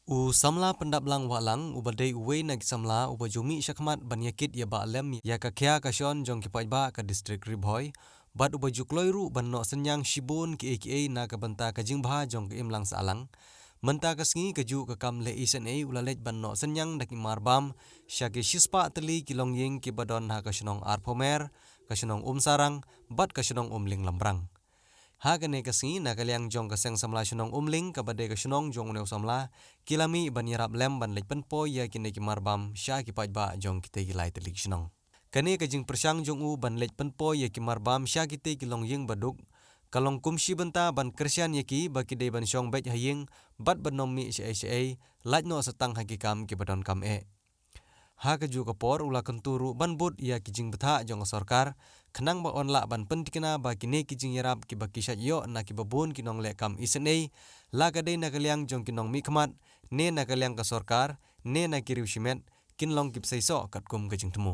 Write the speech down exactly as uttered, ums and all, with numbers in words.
U samla Pyndaplang Wahlang, uba dei uwei na ki samla uba ju mih shakhmat ban ïakit ïabah lem ïa ka khia ka shon jong ki paidbah ka District Ri Bhoi, bad uba ju kloi ruh ban noh synñiang shibun kiei kiei na ka bynta ka jingbha jong ka imlang sahlang, mynta ka sngi kajuh ka kam leh isynei u la leit ban noh synñiang da ki marbam sha ki shispah tylli ki longïing kiba don ha ka shnong Arphew Mer, ka shnong Umsarang, bad ka shnong Umling Lambrang. Ha kane ka sngi, na ka liang jong ka seng samla shnong Umling, kaba dei ka shnong jong une u samla, ki la mih ban ïarap lem ban leit pynpoi ïa kine ki marbam sha ki paidbah jong kitei ki lai tylli ki shnong. Kane ka jingpyrshang jong u ban leit pynpoi ïa ki marbam sha kitei ki longïing baduk, ka long kum shi bynta ban kyrshan ïa ki ba ki dei ban shong beit ha ïing, bad ban ym mih shaei shaei, lait noh sa tang ha ki kam kiba donkam eh. Ha kajuh ka por u la kyntu ruh ban bud ïa ki jingbthah jong ka sorkar, khnang ba yn lah ban pyntikna ba kine ki jingïarap kiba ki shait ïoh na kiba bun ki nongleh kam isynei, la ka dei na ka liang jong ki nongmihkhmat, ne na ka liang ka sorkar, ne na ki riew shimet, kin long ki bseisoh katkum ka jingthmu.